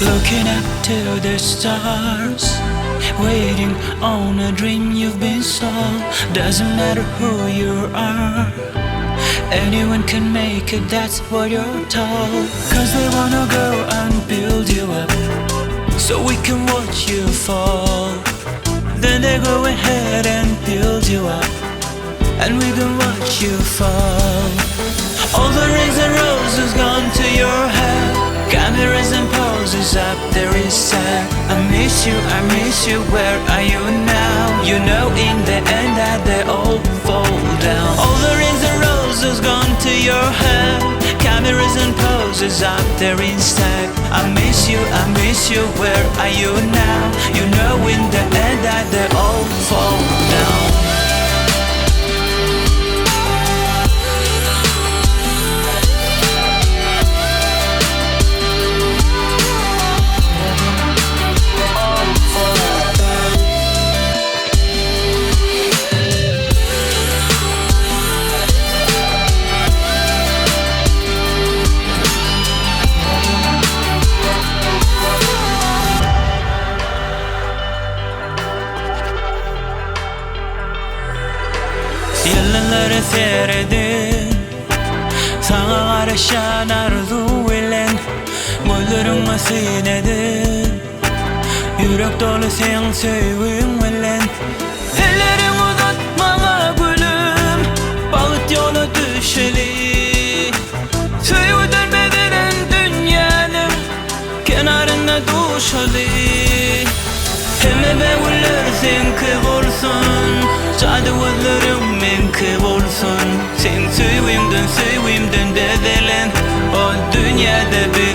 Looking up to the stars Waiting on a dream you've been sold Doesn't matter who you are Anyone can make it, that's what you're told Cause they wanna go and build you up So we can watch you fall Then they go ahead and build you up And we can watch you fall All the rings and roses gone to your head Cameras and poses up there inside I miss you, I miss you, where are you now? You know in the end that they all fall down All the rings and roses gone to your head Cameras and poses up there inside I miss you, I miss you, where are you now? You know in the end that they all fall down Ýyldyzlara seredip Saňa garaşýan arzuw bilen Gözleriňe syn edip Ýürek doly seň söýgüň bilen Elleriňi uzat maňa gülüm Bagt ýola düşeli Söýgüden bezelen dünýäniň Kenarynda duşaly Hemme bägüller seňki bolsun Jady gözleriň meňki bolsun Seň söýgiňden söýgimden bezelen O dünýäde biz.